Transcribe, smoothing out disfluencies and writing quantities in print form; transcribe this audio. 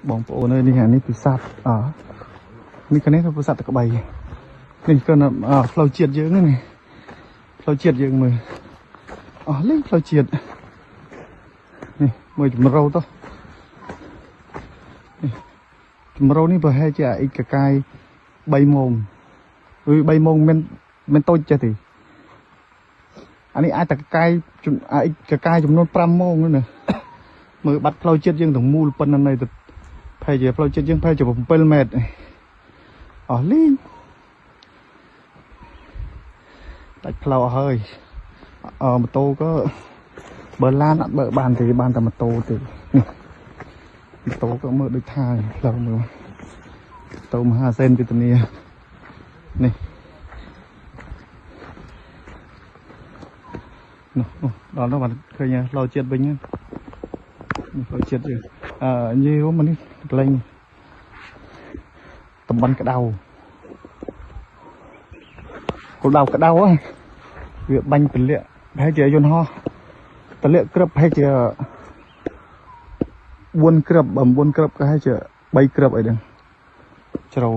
បងប្អូនអើយនេះអានេះពិសាទអនេះកនេះទៅពិសាទតក្បីនេះគឺផ្លូវជាតិយើងនេះផ្លូវជាតិយើងមើលអស់លេងផ្លូវជាតិនេះមើលចម្រោទៅនេះចម្រោនេះប្រហែលជាអ៊ីកកាយ3ម៉ោងឬ3ម៉ោងមិនតូចចេះទេអានេះអាចតកាយអ៊ីកកាយចំនួន5ម៉ោងនោះណាមើលបាត់ផ្លូវជាតិយើងទាំងមូលប៉ុណ្ណឹងទៅប្រហែលជាផ្លូវជាតិយើងប្រហែលជា7ម៉ែត្រអស់លីងដាច់ផ្លូវអស់ហើយអម៉ូតូក៏បើឡានអត់បើបានទេបានតែម៉ូតូទេនេះម៉ូតូក៏មើលដូចថាផ្លូវមើលទៅមហាសេនវេទនានេះនោះដល់នោះបានឃើញផ្លូវជាតិវិញនេះផ្លូវជាតិយើងអឺនិយាយរួមនេះកន្លែងតំបន់ក្តៅគោលដៅក្តៅហ៎វាបាញ់ទលាក់ប្រហែលជាយន្តហោះទលាក់ក្រឹបប្រហែលជា4ក្រឹបបើ9ក្រឹបក៏ហែលជា3ក្រឹបអីហ្នឹងជ្រៅ